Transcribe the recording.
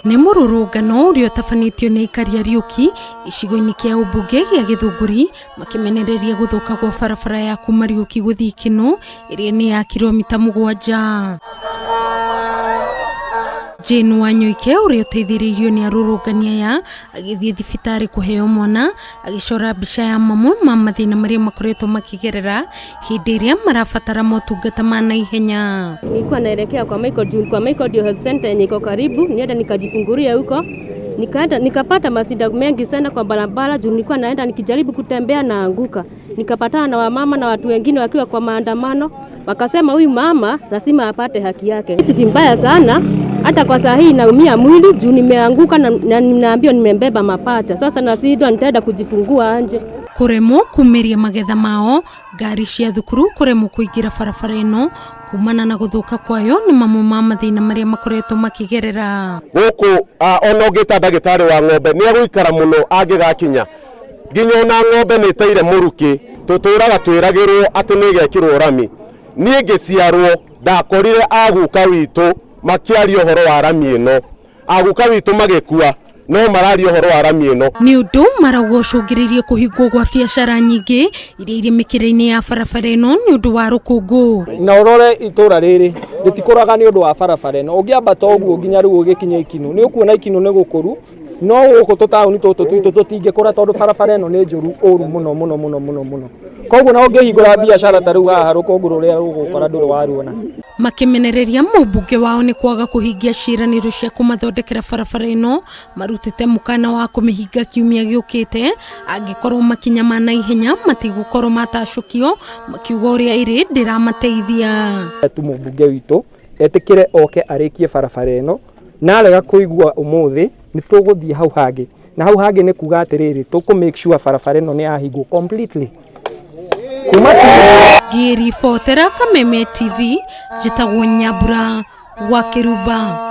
Nĩ mũrũrũngano ũrĩa ũtabanĩtio nĩ aikari a Riũki gĩcigo-inĩ kĩa ũmbunge gĩa Gĩthũngũri makĩmenereria gũthũka gwa barabara ya kuma Riũki gũthiĩ Kĩnũ ĩrĩa nĩ ya kiromita 7. Jane Wanyoike ũrĩa ũteithĩrĩirio nĩ arũrũngani aya agĩthiĩ thibitarĩ kũheo mwana agĩcora mbica ya mamwe ma mathĩna marĩa makoretwo makĩgerera hĩndĩ ĩrĩa marabatara motungata ma naihenya. Nilikuwa naelekea kwa Michael juu kwa Michael ndio health center yenye iko karibu, nienda nikajifungulia huko. Nikaenda nikapata masida mengi sana kwa barabara juu nilikuwa naenda nikijaribu kutembea naanguka. Nikapatana na wamama na watu wengine wakiwa kwa maandamano, wakasema huyu mama lazima apate haki yake. Sisi si mbaya sana, hata kwa saa hii naumia mwili juu nimeanguka na ninaambiwa nimembeba mapacha. Sasa nashindwa nitaenda kujifungua nje. Kũremwo kumĩria magetha mao, ngari cia thukuru kũremwo kũingĩra barabara ĩno kumana na gũthũka kwayo nĩ mamwe ma mathĩna marĩa makoretwo makĩgerera. Gũkũ ona ũngĩta ndagĩtarĩ wa ng'ombe nĩ egũikara mũno angĩgakinya, nginya ona ng'ombe nĩ ĩteire mũrukĩ. Tũtũraga twĩragĩrwo atĩ nĩ ĩgekĩrwo rami. Niĩ ngĩciarwo ndakorire aguka witũ makĩaria ũhoro wa rami ĩno, aguka witũ magĩkua no mararia ũhoro wa rami ĩno. Nĩ ũndũ marauga ũcũngĩrĩirie kũhingwo gwa biacara nyingĩ iria irĩ mĩkĩra-inĩ ya barabara ĩno nĩ ũndũ wa rũkũngũ. Na ũrore itũra rĩrĩ rĩtikũraga nĩ ũndũ wa barabara ĩno. Ũngĩambata ũguo nginya rĩu ũgĩkinya Ikinũ nĩ ũkuona Ikinũ nĩ gũkũru, no gũkũ tũtaũni tũtũ twitũ tũtingĩkũra tondũ barabara ĩno nĩ njũru ũru mũno mũno mũno mũno mũno. Koguo na ũngĩhingũra biacara ta rĩu haha rũkũngũ rũrĩa rũgũkora ndũrĩ waruona. Makĩmenereria mũmbunge wao nĩ kwaga kũhingia ciĩranĩro cia kũmathondekera barabara ĩno, marutĩte mũkana wa kũmĩhinga kiumia gĩũkĩte angĩkorwo makinya ma naihenya matigũkorwo matacũkio, makiuga ũrĩa ĩrĩ ndĩramateithia. Tu mũmbunge witũ etĩkĩre oke arĩkie barabara ĩno, na arega kũigua ũmũthĩ nĩ tũgũthiĩ hau hangĩ, na hau hangĩ nĩ kuga atĩrĩrĩ, tũkũ make sure barabara ĩno nĩ yahingwo completely. Kuma Ngĩribotera Kameme TV, njĩtagwo Nyambura wa Kĩrumba.